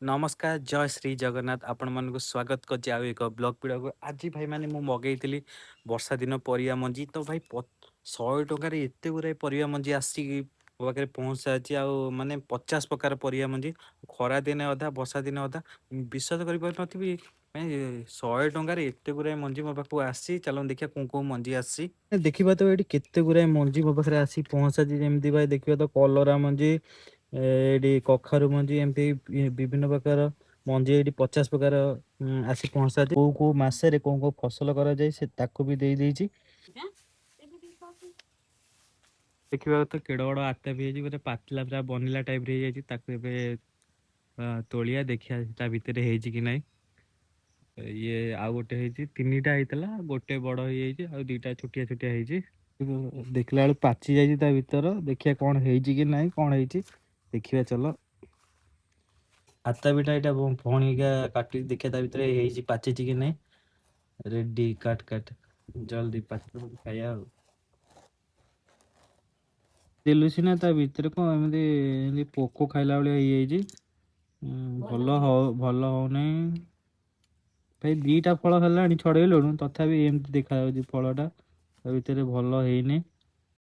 ନମସ୍କାର, ଜୟ ଶ୍ରୀ ଜଗନ୍ନାଥ। ଆପଣମାନଙ୍କୁ ସ୍ୱାଗତ କରୁଛି ଆଉ ଏକ ବ୍ଲଗ୍ ଭିଡ଼ିଓକୁ। ଆଜି ଭାଇମାନେ, ମୁଁ ମଗେଇଥିଲି ବର୍ଷା ଦିନ ପରିବା ମଞ୍ଜି। ତ ଭାଇ, 100 ଟଙ୍କାରେ ଏତେ ଗୁଡ଼ାଏ ପରିବା ମଞ୍ଜି ଆସିକି ମୋ ପାଖରେ ପହଞ୍ଚାଇଛି। ଆଉ ମାନେ 50 ପ୍ରକାର ପରିବା ମଞ୍ଜି, ଖରା ଦିନେ ଅଧା, ବର୍ଷା ଦିନେ ଅଧା। ବିଶ୍ୱାସ କରିପାରୁନଥିବି ମାନେ, 100 ଟଙ୍କାରେ ଏତେ ଗୁଡ଼ାଏ ମଞ୍ଜି ମୋ ପାଖକୁ ଆସିଛି। ଚାଲନ୍ତୁ ଦେଖିବା କେଉଁ କେଉଁ ମଞ୍ଜି ଆସିଛି। ଦେଖିବା ତ, ଏଇଠି କେତେ ଗୁଡ଼ାଏ ମଞ୍ଜି ମୋ ପାଖରେ ଆସି ପହଞ୍ଚାଛି। ଯେମିତି ଭାଇ ଦେଖିବା ତ, କଲରା ମଞ୍ଜି, ଏଇଠି କଖାରୁ ମଞ୍ଜି, ଏମିତି ବିଭିନ୍ନ ପ୍ରକାର ମଞ୍ଜି ଏଇଠି 50 ପ୍ରକାର ଆସି ପହଞ୍ଚାଛି। କୋଉ କୋଉ ମାସରେ କୋଉ କୋଉ ଫସଲ କରାଯାଏ, ସେ ତାକୁ ବି ଦେଇ ଦେଇଛି। ଦେଖିବାକୁ ତ କେଡ଼େ ବଡ଼ ଆତାପି ହେଇଛି, ଗୋଟେ ପାଚିଲା ପୁରା ବନିଲା ଟାଇପ୍ର ହେଇଯାଇଛି। ତାକୁ ଏବେ ତୋଳିଆ, ଦେଖିବା ତା ଭିତରେ ହେଇଛି କି ନାହିଁ। ଇଏ ଆଉ ଗୋଟେ ହେଇଛି। ତିନିଟା ହେଇଥିଲା, ଗୋଟେ ବଡ଼ ହେଇଯାଇଛି ଆଉ ଦିଟା ଛୋଟିଆ ଛୋଟିଆ ହେଇଛି। ଦେଖିଲା ବେଳକୁ ପାଚି ଯାଇଛି ତା ଭିତର। ଦେଖିବା କ'ଣ ହେଇଛି କି ନାହିଁ, କ'ଣ ହେଇଛି ଦେଖିବା ଚାଲ। ଆତାପିଟା ଏଇଟା ଭଉଣୀକା କାଟି, ଦେଖିବା ତା ଭିତରେ ହେଇଛି, ପାଚିଛି କି ନାହିଁ। ରେଡି, କାଟ କାଟ ଜଲ୍ଦି, ପାଚି ଖାଇବା। ଆଉ ଦେଲୁ ସିନା, ତା ଭିତରେ କ'ଣ ଏମିତି ଏମିତି ପୋକ ଖାଇଲା ଭଳିଆ ହେଇଯାଇଛି। ଭଲ ହଉ, ଭଲ ହଉନାହିଁ ଭାଇ। ଦିଟା ଫଳ ହେଲାଣି ଛଡ଼େଇଲୁଣୁ, ତଥାପି ଏମିତି ଦେଖାଯାଉଛି ଫଳଟା, ତା ଭିତରେ ଭଲ ହେଇନି।